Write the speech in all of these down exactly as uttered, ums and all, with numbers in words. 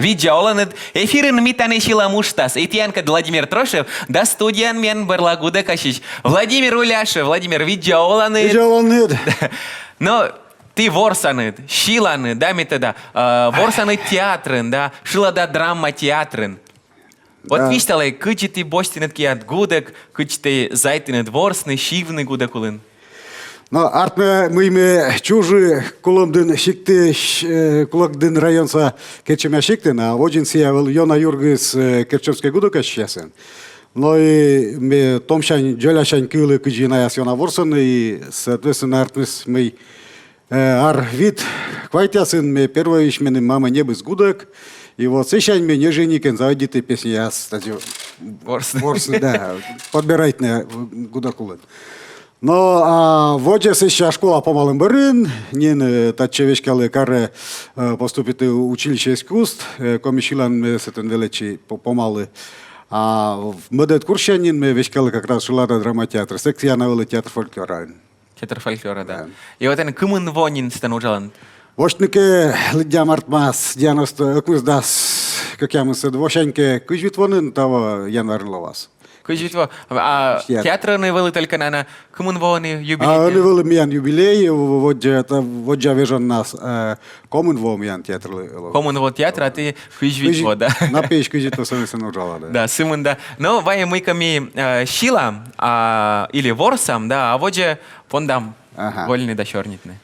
Видза оланныд, эфирын «Ми тані сьылам» уджтас. И тіянкӧд Владимир Трошев, да студияын миян бӧрла гудӧкасьысь Владимир Уляшев. Владимир, видза оланныд. Видза оланныд. Но ті ворсанныд, сьыланныд, да, ме тӧда, э, ворсанныд театрын, да, шылада драма театрын. Вот висьталӧй, кыдзи ті босьтінныд киад гудӧк, кыдзи ті заводитінныд ворсны, сьывны гудӧк улын. Но артмӧ, мый ме чужи Кулӧмдін сиктысь, э, Кулӧмдін районса Керчомъя сиктын, а водзын сійӧ вӧлі ёна юргис, э, керчомскӧй гудӧкасьысьясын. Но и ме томсянь, дзолясянь кылі, кыдзи наяс ёна ворсӧны, и, соответственно, артмис, мый Э, ар вит-квайтъясын ме первойысь, меным мамӧ ньӧбис гудӧк, и вот сысянь ме ньӧжйӧникӧн заводиті песняяс, статья, ворсны. Ворсны, да, подбирайтны гудӧк улын. Но, а, водзӧ сэсся школа помалӧм бӧрын нин, э, татчӧ веськалі карӧ, э, поступиті училище искусств, э, коми сьыланӧн ме сэтӧн велӧдчи, по-, помалі. А в-, мӧдӧд курссянь нин ме веськалі как раз шылада драма театр, секцияна вӧлі театр фольклора. Театр фольклора, да. Да. И вот эн кымын во нин сэтӧн уджаланныд? Восьтыны кӧ, лыддям, артмас, девяносто, ӧкмысдас кӧкъямысӧд восянь кӧ, кызь вит во нин таво январын лоас. Кызь вит во. А театрын ӧні вӧлі только на, на кымын во ӧні юбилей? А, ӧні вӧлі миян юбилей, в-, воддза, это, воддза вежоннас, э, комын во миян театрлы лоас. Комын во театр, а ті кызь вит во, да? На пеысь кызь вит во сӧмын уджала, да. Да, сымын, да. Но вай мыйкӧ ми, э, сьылам, а, или ворсам, да, а водзӧ пондам вольны да сёрнитны.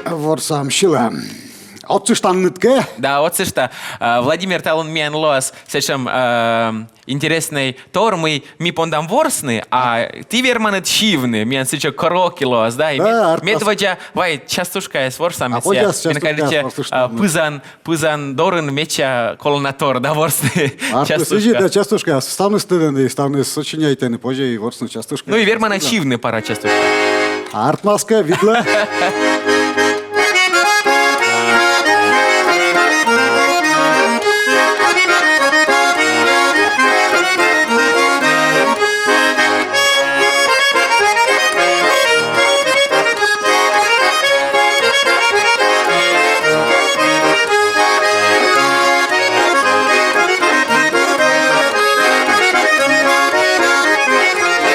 Ворсам, сьылам. Отсыштанныд кӧ? Да, отсышта. А, Владимир, талун миян лоас сэтшӧм, а, интереснӧй тор, мый ми пондам ворсны, а ті верманныд сьывны, миян сэтшӧм караоке лоас, да? И да, мед-, артмас. Медводдза, вай, частушкаяс ворсам, а, медся, частушкаяс, мем кажитчӧ, а, пызан пызан дорын медся колана тор да ворсны. Артмас частушка. Сідзи, да, частушка. Ставныс тӧдӧны, ставныс сочиняйтӧны, позьӧ и ворсны частушка. Ну и верманныд сьывны пара частушка. Артмас кӧ, видлӧ.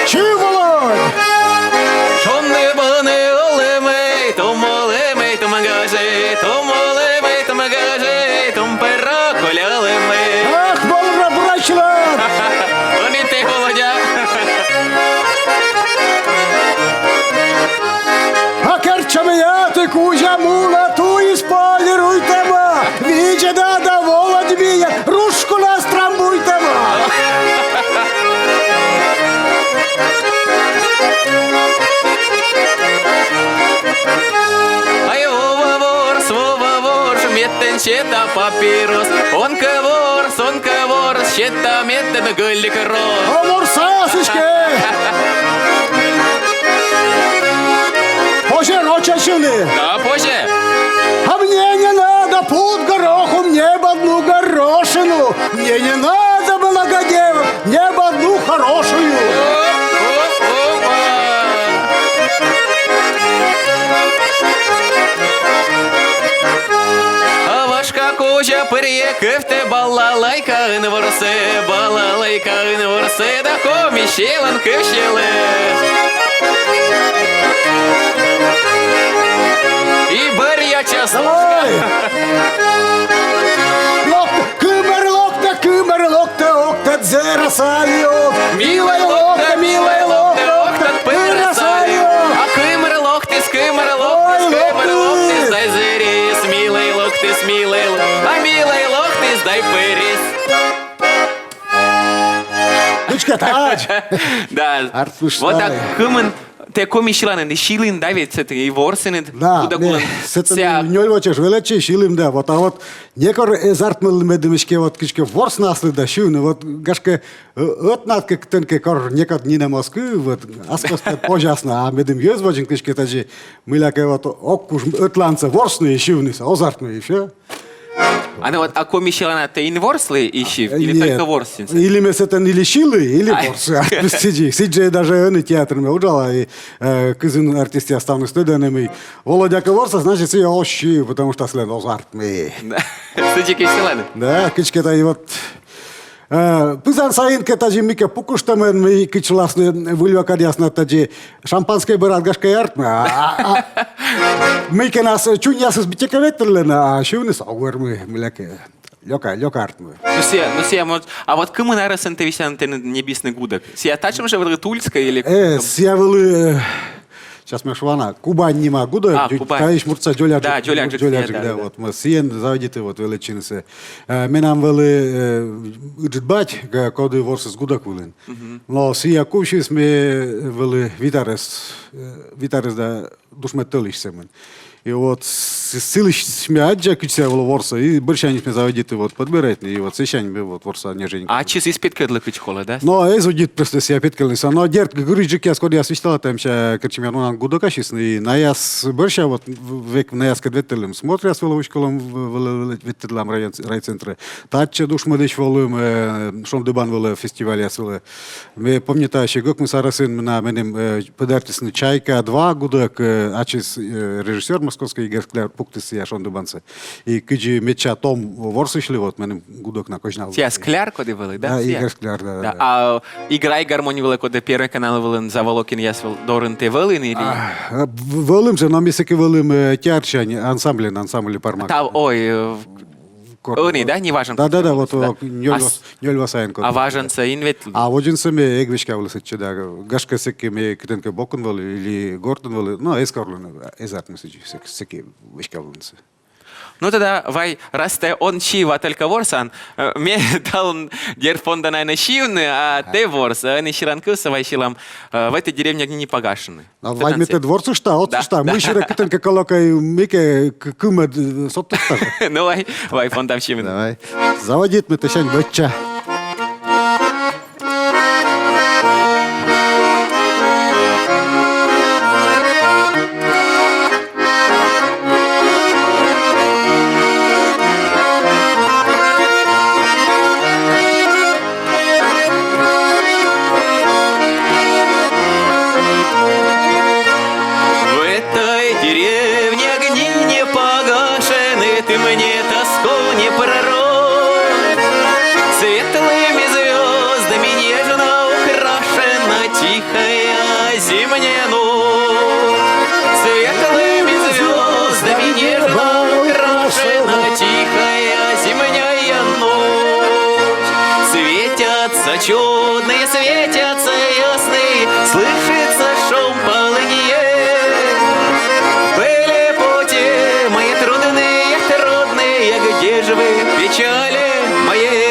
Чы, Володь! Шонді-бӧні олӧмӧй, том олӧмӧй, том гажӧй, том олӧмӧй, том гажӧй, том пӧра колялӧмӧй. Ах, Володя, брачлан! Ӧні тэ, Володя. А керчомъяті кузя мула туйыс полируйтӧма, видзӧда да Володь миян рушкунас трамбуйтӧма. Ай, Вова ворс, Вова ворс, мед тэн сета папирос. Он кӧ ворс, он кӧ ворс, сета мед тэн гӧлик рос. А ворсам сідзкӧ. Позьӧ рочӧн сьывны? Да, позьӧ. А мне не надо пуд гороху, мне бы одну горошину. Мне не надо много девок, мне бы одну хорошую. А Вашка кузя пӧрйӧ, кывтӧ, балалайкаын ворсӧ, балалайкаын ворсӧ да коми сьылан кывсьылӧ. И бӧръя частушка. Давай! Локтӧ, кымӧр локтӧ, кымӧр локтӧ, октӧд зэрӧ сайӧ. Милӧй локтӧ, милӧй локтӧ, октӧд пырӧ сайӧ. А кымӧр локтіс, кымӧр локтіс, ой, кымӧр локтіс, локтіс, дай зэрис, милӧй локтіс, милӧй ло-, а милӧй локтіс, дай пырис. Лучка тач. Да. Артмыш. Вот так кымын тэ коми сьыланын и сьылін, да, ведь сэтӧн и ворсінныд. Да, куда ме кулын сэтӧн нёль во чӧж велӧдчи, сьылім, да. Вот, а вот некор эз артмы, медым эськӧ вот кыдзкӧ ворсны аслыд да сьывны. Вот, гашкӧ, ӧ-, ӧтнад кӧ, кытӧнкӧ кор некод нинӧм оз кыв, вот, ас костӧ позяс на, а медым йӧз водзын кыдзкӧ тадзи, мыйлакӧ вот ог куж ӧтлаынсӧ ворсны и сьывнысӧ, оз артмы и всё. А ну вот, а коми сьыланад тэ эн ворслы и сьыв, или Нет. только ворсінсӧ? Или ме сэтӧн или сьылі, или Ай. ворсі. Сідзи, сідзи даже ӧні театрын ме уджала, и э, кыдзи артистъяс ставныс тӧдӧны, мый Володя кӧ ворсӧ, значит, сійӧ оз сьыв, потому что сылӧн оз артмы. Сідзи кӧ сьыланад. Да, кыдзкӧ тай вот. Э, пызан сайын кӧ тадзи мыйкӧ пукыштӧмӧн, мый кыдз шуласны, выльвакаръяснад тадзи шампанскӧй бӧрад, гашкӧ, артмӧ. А, а, а мыйкӧ нас чуньясыс быттьӧкӧ ветлӧны, а сьывныс ог вермы, мыйлакӧ лёка, лёка артмӧ. Ну сійӧ, ну сійӧ, может, а вот кымын арӧсӧн тэ висьталін, тэныд ньӧбисны гудӧк? Сійӧ татшӧм жӧ вӧлі тульскӧй или... Э, сійӧ вӧлі, э, сейчас ме шуа на, Кубань нима гудӧк. А, Дзо-, Кубань. Таысь муртса дзоляджык. Да, дзоляджык, Дзоляджык, да, да, да. Вот. Мый сійӧн заводиті вот велӧдчынысӧ. Э, менам вӧлі, э, ыджыд бать, э, коді ворсіс гудӧк вылын. Но сійӧ кувсис, ме вӧлі вит арӧс, э, вит арӧс да душмӧд тӧлысь сӧмын. И вот с-, сылысь ме аддза, кыдз сійӧ вӧлі ворсӧ, и бӧрсяньыс ме заводиті вот подбирайтны, и вот сысянь ме вот ворса ньӧжйӧник. А ачыс эз петкӧдлы, кыдз колӧ, да? Но эз удит просто сійӧ петкӧдлыны. Но дерт, гырысьджыкъяс, кодъяс висьталӧны, мися, Керчи миян унаӧн гудӧкасьысны, и наяс бӧрся вот в-, век наяскӧд ветлӧм. Смотръяс вылӧ уськӧдлам, в-, вылӧ ветлӧдлам район-, райцентрӧ. Татчӧ душмӧдысь волім, э, Шондібан вылӧ фестивальяс вылӧ. Ме помнита, ещӧ гӧкмыс арӧсын на меным, э, подаритісны «Чайка два» гудӧк, э, ачыс, э, режиссёр московскӧй Игорь Скляр пуктіс сійӧ Шондібансӧ. И кыдзи медся том ворсысьлі, вот меным гудӧк на козьнавліс. Сійӧ Скляр, коді вӧлі, да? Да, сійӧ? Игорь Скляр, да, да, да. А играй гармонь вылӧ, коді Первый канал вылын Заволокинъяс вӧл-, дорын тэ вӧлін или? А, в-, вӧлім жӧ, но ми сэки вӧлім, э, театрсянь ансамбльын, ансамбль «Пармак». Та, ой, э, Кор-, ӧні, да, не важен. Да, да, да, вот, Да. вот, нёль А во-, с-, нёль во сайын кор-. А важенсӧ эн ветлы? А водзынсӧ ме эг веськавлы сэтчӧ, да. Гашкӧ, сэки ме кытӧнкӧ бокын вӧлі или гортын вӧлі, но эз корлыны, эз артмы сэтчӧ, сэк-, сэки веськавлыны сэтчӧ. Ну тогда вай, раз тэ он сьыв, а только ворсан, э, ме талун, дерт, понда на ӧні сьывны, а тэ ворс, э, ӧні сьылан кывсӧ вай сьылам, э, «В этой деревне огни не погашены». А вай ме тэд ворсышта, отсышта, мый сірӧ кытӧнкӧ колӧкӧ, мыйкӧ к-, кымӧд, э, содтышта. Ну вай, вай пондам сьывны. Давай. Заводитны, ме тэсянь бӧдча. В этой деревне огни не погашены, ты мне тоску не пророк. Светлыми звездами нежно украшена тихая зимняя ночь. Светлыми звездами нежно украшена тихая зимняя ночь. Светятся чудные, светятся ясные, слышится шум полынье. Были пути мои трудные, трудные, где же вы, печали мои?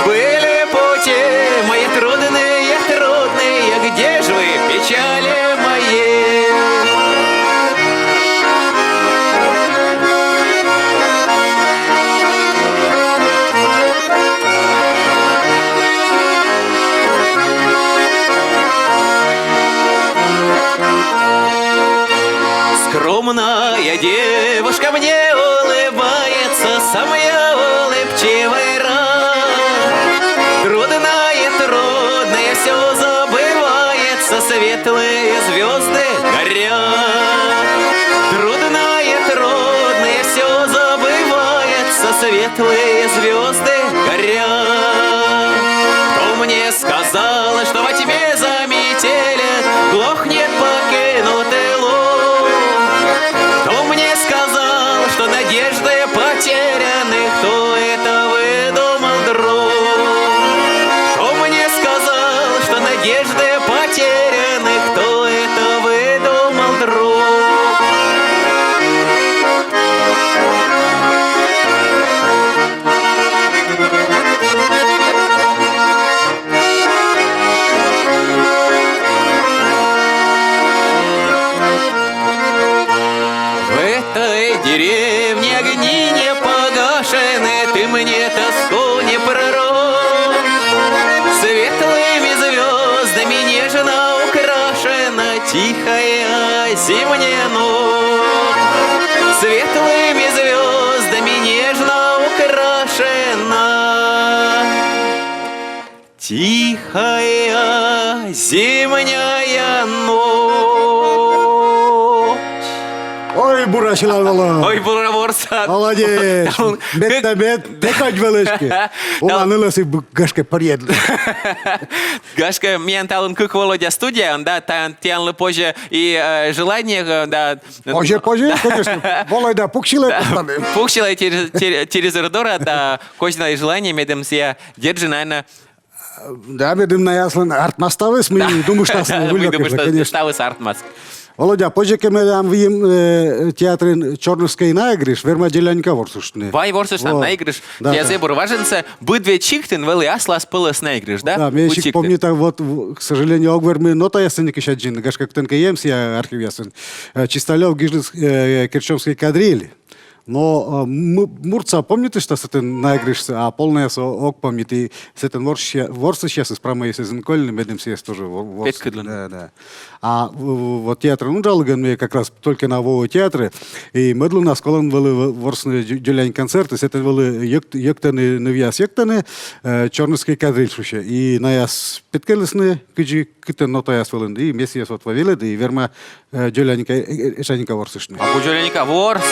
Были пути мои трудные, трудные, где же вы, печали мои? Скромная девушка мне улыбается, самая улыбчивая раз. Трудное, трудное, все забывается, светлые звезды горят. Трудное, трудное, все забывается, светлые звезды горят. Кто мне сказал, что во тьме за метели глохнет покинутый луг? Кто мне сказал, что надежды потеряны? Кто это выдумал, друг? Кто мне сказал, что надежды потеряны? Кто это выдумал, друг? В этой деревне огни не погашены, ты мне тоску не пророк. Светлыми звездами нежно украшена тихая зимняя ночь. Светлыми звездами Тихая зимняя ночь. Ой, бура сьылан, Вало. Ой, бура ворсат. Молодец. Талун... Мед да мед, тэ кадь велӧдчы. Ола нылӧс и бу-, гашкӧ, пӧрйӧдлы. Гашкӧ, миян талун кык Володя студияын, да, та-, тіянлы позьӧ и, э, желание, э, да. Позьӧ, позьӧ, конечно. Володя, пуксьылӧй, пуксьылӧй теле-, теле-, телевизор дорӧ, да, козьналӧй желание, медым сійӧ дерт жӧ, наверно, да, медым наяслӧн артмас ставыс, мый думыштасны, да, мый думыштасны, конечно. Ставыс артмас. Володя, позьӧ кӧ, медым выйим, э, театрын «Чорныжскӧй наигрыш», верма дзоляника ворсыштны. Вай ворсыштам. Вот. Наигрыш. Да, да. Зэв бур важӧнсӧ, быд век сиктын вӧлі аслас пӧлӧс наигрыш, да? Да, ме эськӧ помнита, вот, в-, к сожалению, ог вермы нотаяссӧ некысь аддзыны, гашкӧ, кытӧнкӧ эм сійӧ архивъясын. Э, Чисталёв гижліс, э, «Керчомскӧй кадриль». Но, э, м-, муртса помнитышта сэтӧн наигрышсӧ, а полнӧйсӧ о-, ог помнит. И сэтӧн ворсысь-, ворсысьясыс прамӧйыс эз нин кольны, медым сійӧс тоже вор-, ворс-. Петкӧдлыны. Да, да. А в-, в-, вот театрын уджалігӧн ме как раз только на вои театрӧ, и мӧд лунас колӧ вӧлі в-, ворсны дзо-, дзолянь концерт, и сэтӧн вӧлі йӧкт-, йӧктӧны, нывъяс йӧктӧны, э, «Чорныжскӧй кадриль» шусьӧ. И наяс петкӧдлісны, кыдзи, кытӧн нотаяс вӧліны, и ме сійӧс вот вӧлі велӧді, и верма, э, дзоляника, э, э, дзоляника ворсыштны. А бу дзоляника ворс.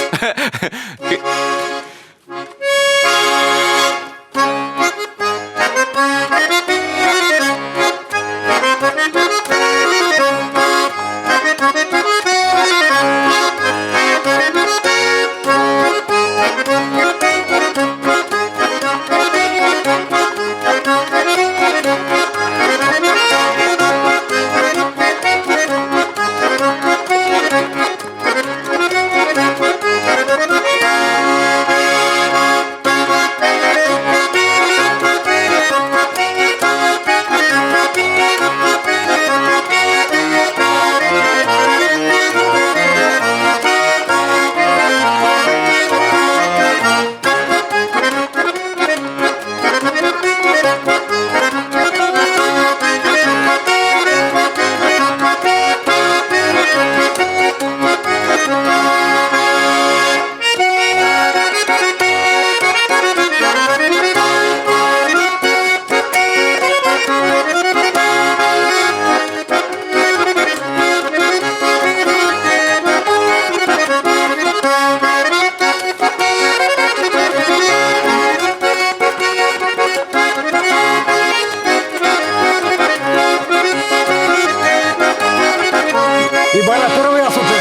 И бара первый раз уже.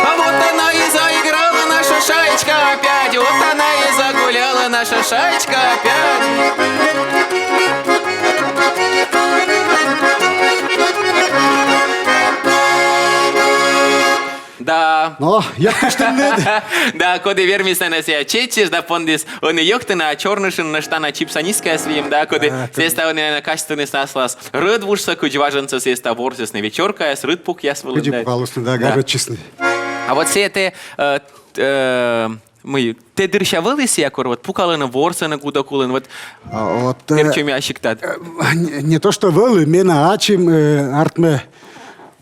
А вот она и заиграла, наша шаечка опять, вот она и загуляла, наша шаечка опять. Да. Но, йӧктыштӧм нин. Да, коді вермис нӧ сійӧ чеччыны да пондіс ӧні йӧктыны, а чорныжын нӧшта на чипса нискаяс выйым, да, коді... А, сійӧс ӧні на касьтыны аслас рӧдвужсӧ, кыдз важӧнсӧ сійӧс ворсісны вечоркаяс, рытпукъяс вылын, кыдзи да. Пукалісны, да, да, гажӧдчисны. А вот сійӧ тэ, э, э, мый, тэ дырся вӧлі сійӧ, кор вот пукалӧны, ворсӧны гудӧк улын, вот. А, вот, э, перчӧмъяс сиктад. Э, не, не то что вӧлі, менам ачым, э, артмӧ,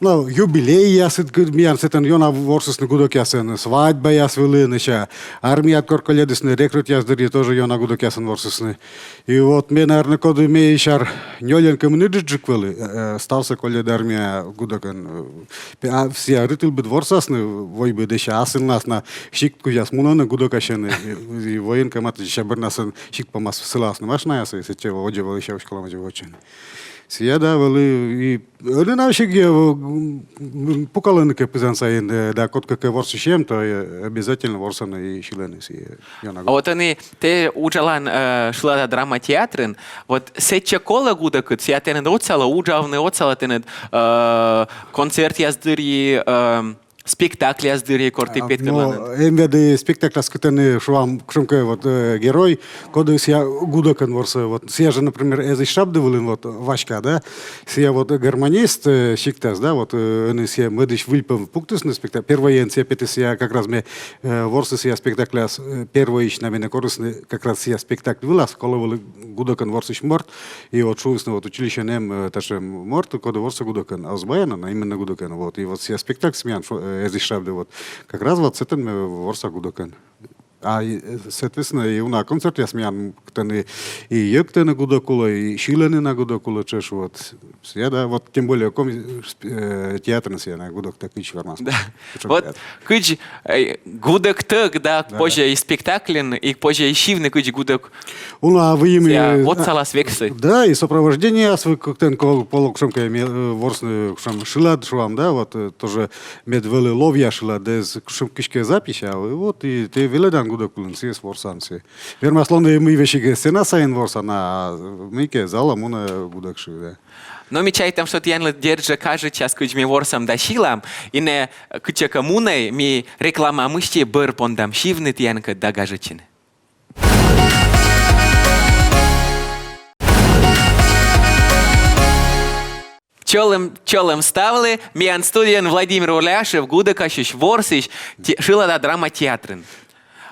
ну, юбилейясыд, кыдз миян сэтӧн ёна ворсісны гудӧкъясӧн, свадьбаяс вылын, ещӧ армияад кор колльӧдісны, рекрутъяс дырйи тоже ёна гудӧкъясӧн ворсісны. И вот ме, наверно, коді ме ещӧ ар нёльӧн кымын ыджыдджык вӧлі, э, э, ставсӧ колльӧді армияӧ гудӧкӧн, э, пе-, а сійӧ рытылбыд ворсасны, войбыд, ещӧ асывнас на сикт кузяс мунӧны гудӧкасьӧны, и, и военкоматысь ещӧ бӧрнасӧн сикт помас сыласны машинаясӧн, и сэтчӧ водзӧ вӧлі ещӧ уськалӧма водзӧ вӧчны. Сійӧ да вӧлі и ӧні на сійӧ, э, м, пукалӧны кӧ пызан сайын, э, да кодкӧ кӧ ворсысь эм, то, э, обязательно ворсӧны и сьылӧны сійӧ. А вот ӧні тэ уджалан, э, шылада драма театрын, вот сэтчӧ колӧ гудӧкыд, сійӧ тэныд отсалӧ уджавны, отсалӧ тэныд, э, концертъяс дырйи, э, спектакльяс дырйи, кор тэ петкӧдлан? А, но, эм ведь и спектакльяс, кытӧн, шуам, кутшӧмкӧ вот, э, герой, коді сійӧ гудӧкӧн ворсӧ, вот, сійӧ жӧ, например, «Эзысь шабді» вылын, вот, Васька, да, сійӧ вот гармонист, э, сиктас, да, вот, э, ӧні сійӧ мӧдысь выльпӧв пуктісны спектакль, первойӧн сійӧ петіс, сійӧ как раз ме, э, ворсі сійӧ спектакляс, э, первойысь на менӧ корисны как раз сійӧ спектакль вылас, колӧ вӧлі гудӧкӧн ворсысь морт, и вот шуисны, вот, училищеын эм, э, татшӧм морт, коді ворсӧ гудӧкӧн, а оз баянӧн, а именно гудӧкӧн, вот, и вот сійӧ спектакльыс миян, шо-, э, «Эзысь шабді», вот, как раз вот сэтӧн ме ворса гудӧкӧн. А, и, э, соответственно, и уна концертъяс миян кытӧні и йӧктӧны гудӧк улӧ, и сьылӧны на гудӧк улӧ тшӧтш, вот. Сійӧ да, вот тем более коми, э, театрын сійӧ на гудӧктӧг кыдз вермас. Да. Причём вот театр. Кыдз, э, гудӧктӧг, да, да, позьӧ и спектакльын, и позьӧ и сьывны кыдз гудӧк. Уна выйым, сійӧ, э, отсалас вексӧ. Да, и сопровождениеяс вӧлі кытӧн кӧ, полӧ кутшӧмкӧ, э, ворсны кутшӧм шылад, шуам, да, вот, э, тоже мед вӧлі ловъя шылад, да, эз кутшӧмкӧ кыськӧ запись, а вот и тэ велӧдан гудӧк вылын, сійӧс ворсан сійӧ. Вермас лоны, мый весиг сцена сайын ворсан, а мыйкӧ залӧ мунӧ гудӧкшы, да. Но ми чайтам, что тіянлы дерт жӧ кажитчас, кыдз ми ворсам да сьылам, и нӧ кытчӧкӧ мунӧй, ми реклама мысти бӧр пондам сьывны тіянкӧд да гажӧдчыны. Чолӧм, чолӧм ставлы, миян студияын Владимир Уляшев, гудӧкасьысь, ворсысь, те-, шылада драма театрын.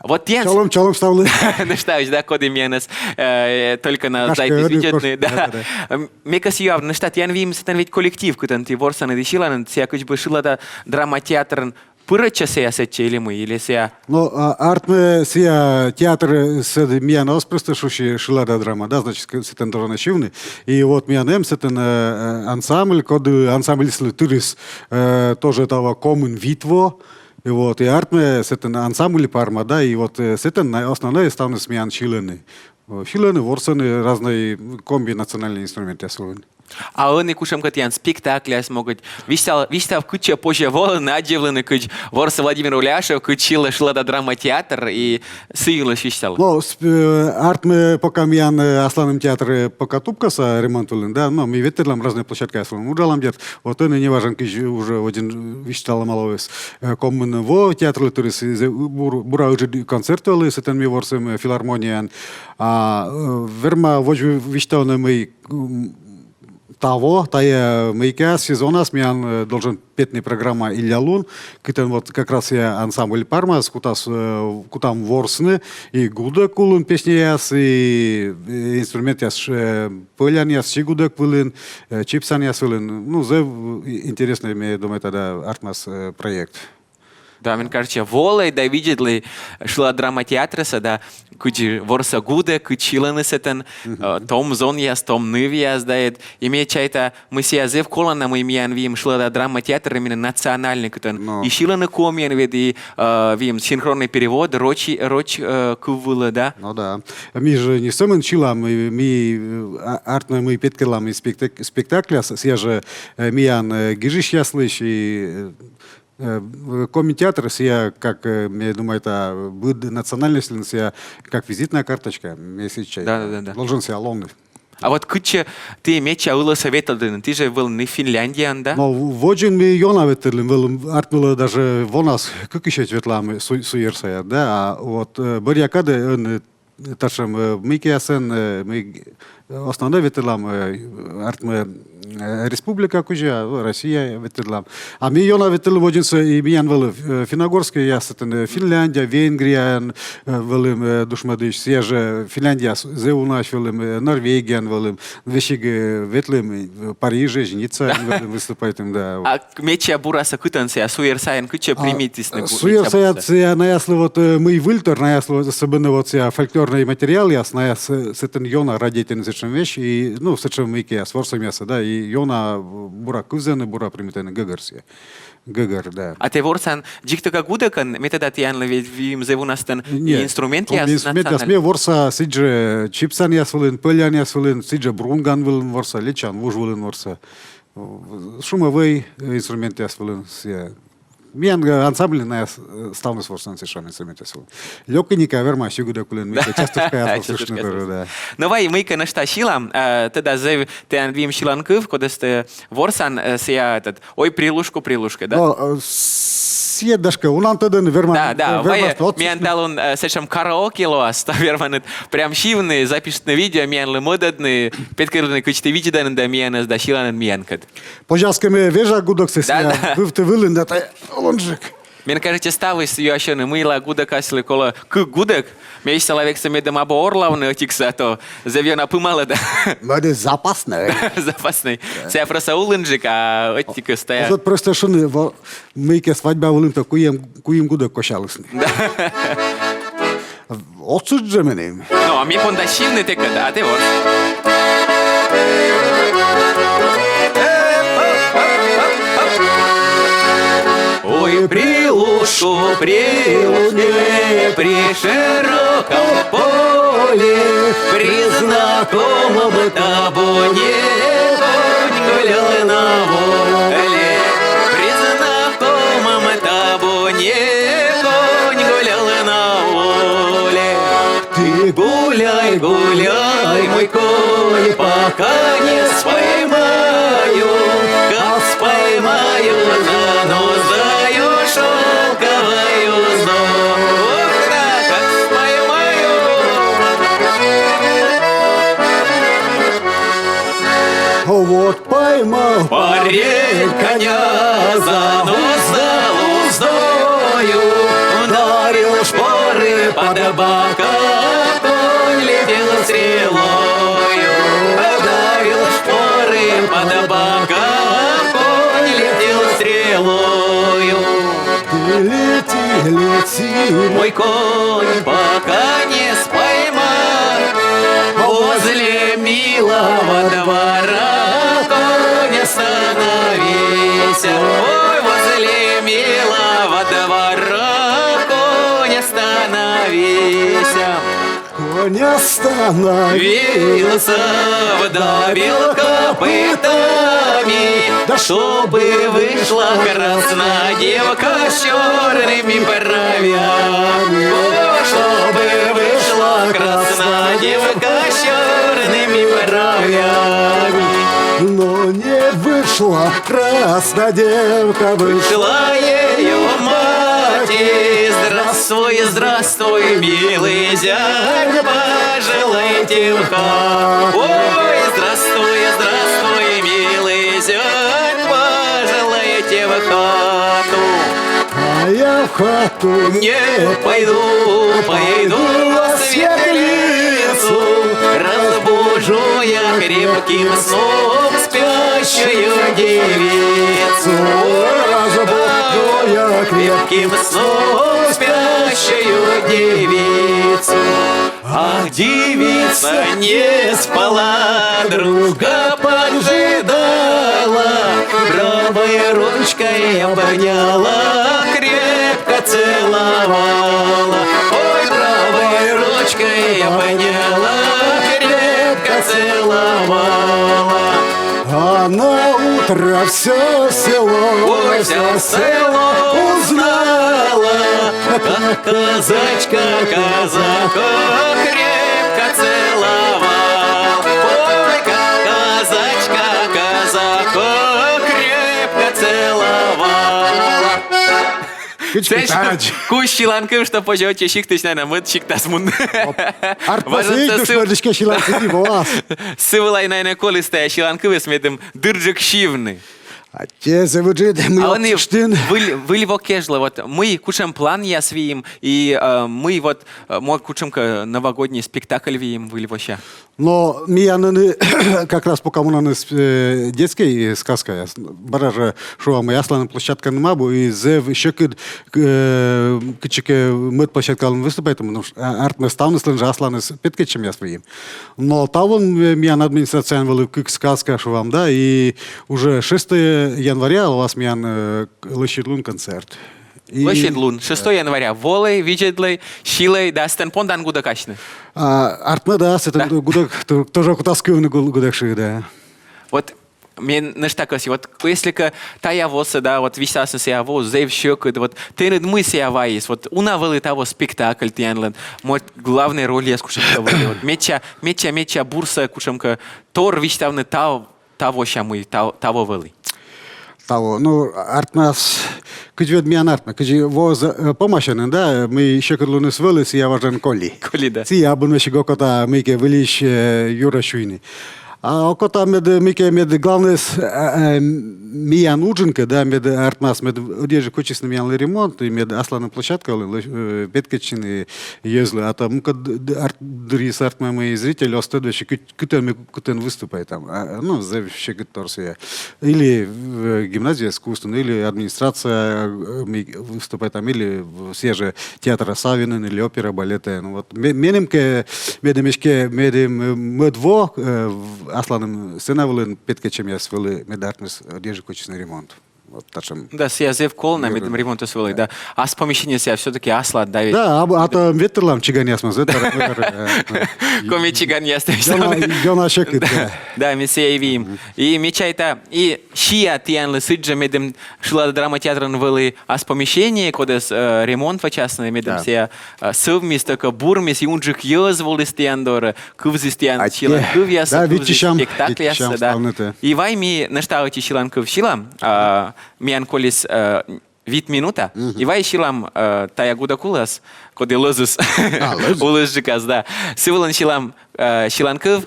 Вот тіян... Чолӧм, чолӧм ставлы. Нӧшта ысь, да, коді миянӧс, э, только на... Гашкӧ, зайдіс, ӧні видзӧдны, да. Да, да. М, ме кӧсъя юавны, нӧшта тіян выйым сэтӧн ведь коллектив, кытӧн ті ворсанныд и сьыланныд, сійӧ кыдз бы шылада драма театрын пырӧдчӧ сійӧ сэтчӧ или мый, или сійӧ? Ну, а, артмӧ, сійӧ театр, э, сэтӧн миян оз просто шусьы шылада драма, да, значит, к-, сэтӧн должен сьывны. И вот миян эм сэтӧн, э, э, ансамбль, коді ансамбльыслы тырис, э, тоже таво комын вит во. И вот, и артмӧ сэтӧн ансамбль «Парма», да, и вот, э, сэтӧн на-, основной ставныс миян сьылӧны. Э, сьылӧны, ворсӧны разнӧй коми национальнӧй инструментъяс вылын. А ӧні кутшӧмкӧ тіян спектакльяс могыт? Висьтав, висьтав, кытчӧ позьӧ волыны, аддзывлыны, кыдз ворсӧ Владимир Уляшев, кыдз сьылӧ шылада драма театр, и сы йылысь висьтав. Ну, сп-, э, артмӧ, пока миян, э, асланым театр, э, пока тупкӧса, ремонт вылын, да, но ми ветлӧдлам разнӧй площадкаяс вылын, уджалам, дерт, вот ӧні неважӧн кыдз уже водзын висьталӧма лоис, э, комын во театрлы тырис, и зэв бур-, бура ыджыд концерт вӧлі, сэтӧн ми ворсім, э, филармонияын. А, э, верма водзӧ висьтавны, мый, м, таво, тайӧ мыйкӧ сезонас миян, э, должен петны программа «Иллялун», кытӧн вот как раз и ансамбль «Парма» кутас, э, кутам ворсны, и гудӧк улын песняяс, и, э, инструментъяс, э, пӧлянъяс, сигудӧк вылын, э, чипсанъяс вылын. Ну, зэв, э, интереснӧй, ме думайта, да, артмас, э, проект. Да, мен кажется, волӧй да видзӧдлӧй шылада драма театрсӧ, да, кыдз ворсӧ гудӧк, кыдз сьылӧны сэтӧн, э, том зонъяс, том нывъяс, да, эд. И ме чайта, мый сійӧ зэв колана, мый миян выйым шылада драма театр именно национальнӧй, кытӧн и сьылӧны комиӧн ведь, и, э, выйым синхронный перевод роч, роч, э, кыв вылӧ, да. Ну да. Ми жӧ не сӧмын сьылам, ми, ми, э, а-, артмӧ, мый петкӧдлам и спектак-, спектакльяс, сійӧ жӧ, э, миян, э, гижысьяслысь, и, э, Э, коми театр сійӧ, как, э, ме думайта, быд национальностьлӧн сійӧ, как визитная карточка, ме сідз чайта. Да, да, да, да. Должен сійӧ лоны. А вот кытчӧ ті медся ылӧсӧ ветлӧдінныд, ті жӧ вӧлінныд Финляндияын, да? Но в-, водзын ми ёна ветлӧдлім, вӧлім, артмӧ вӧлі даже вонас кыкысь ветлам су-, суйӧрсаяс, да, а вот, э, бӧръя кадӧ, э, татшӧм, э, мыйкӧясӧн, э, мый, э, основной ветлӧдлам, э, артмӧ, э, республика кузя, э, Россия ветлӧдлам. А ми ёна ветлӧдлім водзынсӧ, и миян вӧлі, э, финногорскӧйяс, сэтӧн, э, Финляндия, Венгрияын, э, вӧлім, э, душмӧдысь, сійӧ жӧ Финляндияас зэв унаысь вӧлім, э, Норвегияын вӧлім, весиг, э, ветлім, э, Парижӧ, Ниццаын вӧлім выступайтім, да. А медся бурасӧ кытӧн сійӧ, суйӧр сайын кытчӧ примитісны бу-, суйӧр медся сайын бурсӧ? Сійӧ наяслы вот, э, мый выльтор, наяслы вот особенно вот сійӧ фольклорнӧй материалъяс, наяс, э, сэтӧн ёна радейтӧны сэтшӧм вещь, и, ну, сэтшӧм мыйкӧяс, ворсӧмъяссӧ, да, и ёна, э, бура кывзӧны, бура примитӧны, гӧгӧр сійӧ. Гӧгӧр, да. А тэ ворсан дзик тӧкӧ гудӧкӧн, ме тӧда, тіянлы ведь выйым зэв уна сэтӧн инструментъяс, инструментъяс национальнӧй. Ме ворса сідзжӧ чипсанъяс вылын, пӧлянъяс вылын, сідзжӧ брунган вылын ворса, лечан вуж вылын ворса. Шумовой, э, инструментъяс вылын сійӧ. Миян, э, ансамбльын наяс, э, ставныс ворсӧны сэтшӧм инструментъяс вылын. Лёкиника верма сигудӧк вылын, мыйкӧ частушкаяс ворсыштны тоже, да. Но вай мыйкӧ нӧшта сьылам, э, тӧда, зэв тіян выйым сьыланкыв, кодӧс тэ ворсан, э, сійӧ этот, «Ой, прилушку, прилушку», да? Но, э, сійӧ, гашкӧ, унаӧн тӧдӧны, верма. Да, да, верма вай, миян талун, э, сэтшӧм караоке лоас, да, верманныд прям сьывны, запишитны видео, миянлы мӧдӧдны, петкӧдлыны, кыдз ті видзӧданныд да миянӧс, да сьыланныд миянкӧд. Позяс кӧ, ме вежа гудӧксӧ, да, сійӧ, да, вывті вылын, да, тай олунджык. Мен кажется, ставыс юасьӧны, мыйла гудӧкасьлы колӧ кык гудӧк. Ме висьтала вексӧ, медым абу орлавны ӧтиксӧ, а то зэв ёна пымалӧ да. Мӧдыс запаснӧй. Запаснӧй. Сійӧ просто олунджык, а ӧтикыс тайӧ. Вот просто шуны, во-, мыйкӧ свадьба вылын то куим, куим гудӧк косялісны. Да. Отсюда же меным. Но, а ми понда сьывны тэкӧд, а тэ вот. Ой, при лужку, при лужке, при широком поле, при знакомом табуне конь гулял на воле, при знакомом табуне конь гулял на воле. Ты гуляй, гуляй, мой конь, пока не споймаю. Как споймаю, занозою шёлковой узду. Ох, да, как споймаю. Вот поймал парень коня, заноза уздою, ударил шпоры под бока, конь летел стрелою. Ударил шпоры под бока, конь летел стрелою. Ты лети, лети, мой конь, пока не споймал. Возле милого двора конь остановился. Ой, возле милого двора конь остановился. Конь остановился, вдавил копытами, да чтобы вышла краснодевка с черными бровями. О, чтобы вышла краснодевка с черными бровями. Но не вышла краснодевка, вышла ее мать. И здравствуй, здравствуй, милый зять, пожелайте в хату. Ой, здравствуй, здравствуй, милый зять, пожелайте в хату. А я в хату не пойду, пойду в светлицу. Разбужу я крепким сном спящую девицу. Разбужу я крепким сном спящую девицу. Ах, девица не спала, друга поджидала, правой ручкой обняла, крепко целовала. Ой, правой ручкой обняла, крепко целовала. А на утро все село, ой, все село узнало, как казачка казака крепко целовал. Ой, как казачка казака крепко целовала. Кыдз кутадз. Кыдз сьыланкыв, што позьӧ ӧти сиктысь, наверно, мӧд сиктас мунны. Артмас, важӧн эй, сэ душ сы-, мӧдыськӧ сьыланкыв, эй, воас. Сы вылӧ, наверно, колис тайӧ сьыланкывйыс, медым дырджык сьывны. А тайӧ зэв ыджыд, мый... А ӧні отсыштін. Выль, выль во кежлӧ, вот, мый, кутшӧм планъяс выйим, и, э, мый, вот, э, мо, кутшӧмкӧ новогодний спектакль выйим выль вося. Но миян ӧні как раз пока мунӧны, э, детскӧй сказкаяс, бара жӧ шуам, мый асланым площадканым абу, и зэв сьӧкыд, э, кытчӧкӧ мӧд площадка вылын выступайтны, потому что, а, артмӧ, ставныслӧн жӧ асланыс петкӧдчӧмъяс выйим. Но таво, э, миян администрацияын вӧлі кык сказка, шуам, да, и уже шестого января лоас миян, э, лӧсьыдлун концерт. И... Лӧсьыдлун, шестого января. Волӧй, видзӧдлӧй, сьылӧй, да сэтӧн пондан гудӧкасьны. А, артмӧ, да, сэтӧн гудӧк, то-, тоже кутас кывны гу-, гудӧксьыны, да. Вот мен нӧшта кӧсйи, вот если кӧ тайӧ восӧ, да, вот висьтасны, сійӧ во зэв сьӧкыд, вот тэныд мый сійӧ вайис, вот уна вӧлі таво спектакль тіянлӧн, может, главнӧй рольяс кутшӧмкӧ вӧлі, вот медся, медся, медся бурсӧ кутшӧмкӧ тор висьтавны тав-, тавося, мый та-, таво вӧлі. Таво, ну, артмас, кыдз ӧд миян артмӧ, кыдз во з-, э, помасьӧны, да, мый сьӧкыдлуныс вӧлі, сійӧ важӧн коли. Коли, да. Сійӧ абу нӧшта окота мыйкӧ выльысь, э, юрӧ сюйны. А окота мед, мыйкӧ мед главнӧйыс, э, э, миян уджын кӧ, да, мед артмас, мед ӧдйӧджык вӧчисны миянлы ремонт, и мед асланым площадка вылын, э, петкӧдчыны йӧзлы, а то мукӧд д-, д-, арт-, дырйиыс артмӧ, мый зритель оз тӧд вӧчӧ, кыт-, кытӧн ми кытӧн выступайтам. А, ну, зэв секыт тор сійӧ. Или, э, гимназия искусств, ну, или администрация, э, ми выступайтам, или сійӧ жӧ театр Савинын, или опера балетын. Ну, вот ме-, меным кӧ, медым эськӧ, медым, э, мӧд во, э, в-, асланым сцена вылын петкӧдчӧмъяс вӧлі, мед артмис ӧдйӧджык вӧчисны ремонт. Вот татшӧм. Да, сійӧ зэв колана, медым ремонтыс вӧлі, да. Ас помещениеыс сійӧ всё-таки аслад, да ведь? Да, а, а то ветлӧдлам чиганъясмӧс, да, тар-, тар-, э, э. Коми чиганъяс, то есть. Ёна, ёна секыт, да. Да, ми сійӧ и выйим. И ме чайта, и сиа тіянлы сідзжӧ, медым шылада, драматеатрын вӧлі ас помещение, кодӧс, э, ремонт вӧчасны, медым сійӧ, э, сӧвмис, тӧкӧ бурмис, и унджык йӧз воліс тіян дорӧ, кывзіс тіян сьыланкывъяссӧ, кывзіс спектакльяссӧ, да. И вай ми нӧшта ӧти сьыланкыв сьылам, а, миян колис, э, вит минута, и вай сьылам, э, тайӧ гудӧк улас, коді лӧзыс. А, лӧзыс. Улысджыкас, да. Сы вылын сьылам, э, сьыланкыв.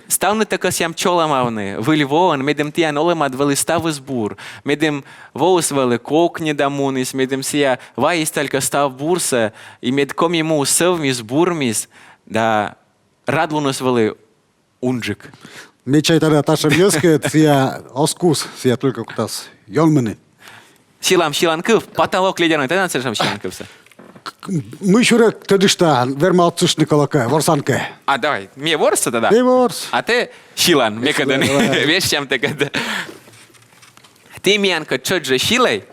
Ставнытӧ кӧсъям чолӧмавны Выль воӧн, медым тіян олӧмад вӧлі ставыс бур, медым воыс вӧлі кокньыда муніс, медым сійӧ вайис тӧлькӧ став бурсӧ, и мед Коми му сӧвмис, бурмис, да радлуныс вӧлі унджык. Ме чайта, да, татшӧм йӧзкӧд сійӧ оз кус, сійӧ только кутас ёнмыны. Сьылам сьыланкыв, «Потолок ледяной». Тӧдан сэтшӧм сьыланкывсӧ? Мыйсюрӧ тӧдышта, верма отсыштны, колӧкӧ, ворсан кӧ. А, давай, ме ворса тогда? Ме ворс. А тэ сьылан мекӧд. Давай. Вежсям тэкӧд. Тэ миянкӧд тшӧтш жӧ сьылӧй.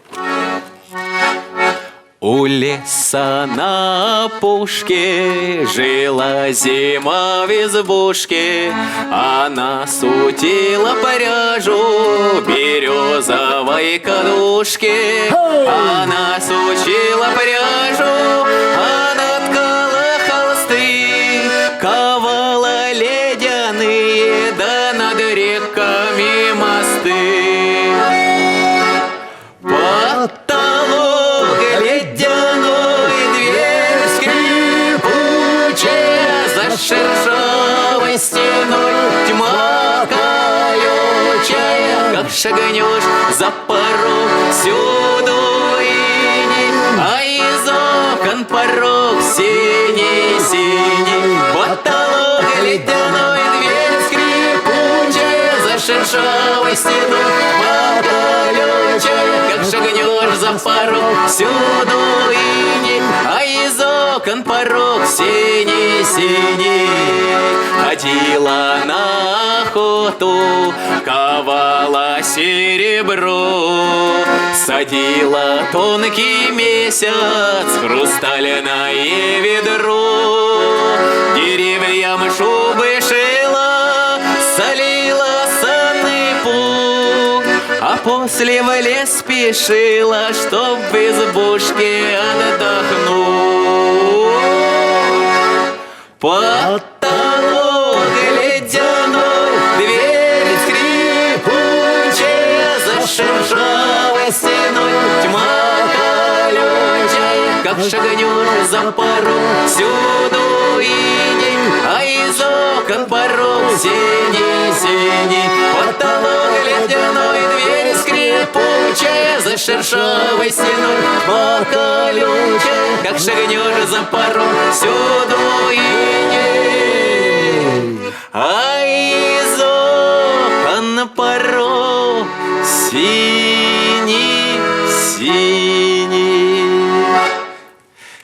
У леса на опушке жила зима в избушке. Она сутила пряжу берёзовой кадушке. Она сутила пряжу, она ткала холсты, ковала ледяные, да над реками мосты. Потолок ледяной, дверь скрипучая, за шершавой стеной тьма колючая. Как шагнёшь за порог, всюду иней, а из окон порог синий-синий. Потолок ледяной, дверь скрипучая, за шершавой стеной тьма колючая. Как шагнёшь за порог, всюду иней, а из окон порог синий-синий. Ходила на охоту, ковала серебро, садила тонкий месяц в хрустальное ведро. Деревьям шубы шила, солила санный плуг, а после в лес спешила, чтоб в избушке отдохнуть. Потолок ледяной, дверь скрипучая, за шершавой стеной тьма колючая. Как шагнёшь за порог, всюду иней, а из окон порог синий-синий. Потолок ледяной, дверь скрипучая, за шершавой стеной тьма колючая. Как шагнёшь за порог, всюду иней, а из окон порог синий-синий.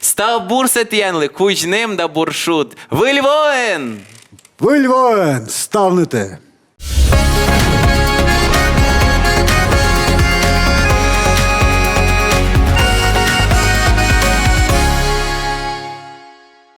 Став бурсӧ тіянлы, кузь нэм да бур шуд. Выль воӧн! Выль воӧн ставнытӧ!